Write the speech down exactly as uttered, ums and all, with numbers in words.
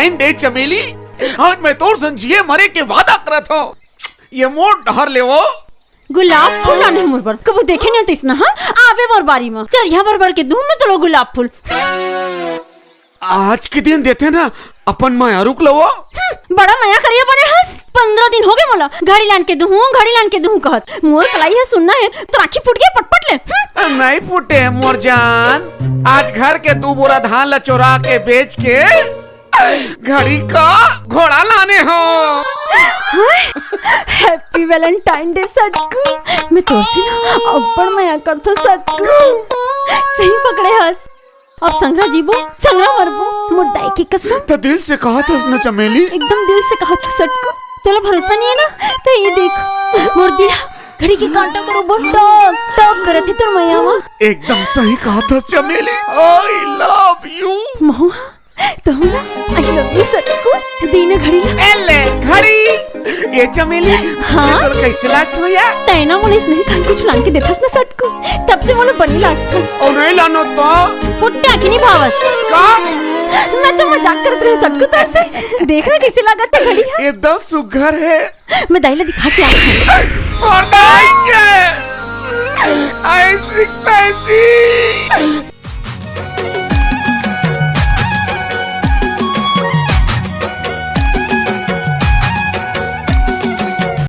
ए चमेली, आज मैं तोर संग जिए मरे के वादा करत हंव। ये मोर डहर ले वो। गुलाब फूल लाने मोर बर, कभू देखे नइ हस ना, हाँ? आबे मोर बारी म, चरिहा भर भर के दूहूं मैं तोला गुलाब फूल। आज के दिन देथे ना, अपन मयारू ल वो। हम्म, बड़ा मया करिया बने हस। पंद्रह दिन होगे मोला, घड़ी लान के दूहूं, घड़ी लान के दूहूं कहत। मोर कलाई ह सुन्ना हे, तोर आँखी फूट गे पटपट ले। हम्म। नइ फूटे मोर जान, आज घर के दू बोरा धान ला चोरा के बेच के घड़ी के घोड़ा लाने हंव। Happy Valentine Day सटकू। मैं तोर से ना अब्बड़ मया करथंव सटकू। सही पकड़े हस। अब संघरा जीबो, संघरा मरबो, मोर दाई के कसम। त दिल से कहत हस ना चमेली। एकदम दिल से कहत हंव सटकू। तोला भरोसा नइ हे ना? त ये देख, मोर दिल घड़ी के कांटा करो, बहुत टक टक करत हे तोर मया म। एकदम सही कहत हस चमेली। I love you। महुआ, तहूं ना I love you सटकू। दे ना घड़ी ला। ए ले घड़ी। ए चमेली, हाँ? तोर कइसे लागत हे यार? तैं ना मोला अइसने खान कुछ लान के देथस ना सटकू, तब से मोला बने लागत हे। अउ नइ लानों त? फुट्टा के नइ भावस। का? मैं तो मजाक करत रहेंव सटकू तोर से। देख ना कइसे लागत हे घड़ी ह। एकदम सुघर हे। मैं दाई ला दिखा के आथंव। मोर दाई के ऐसी तैसी।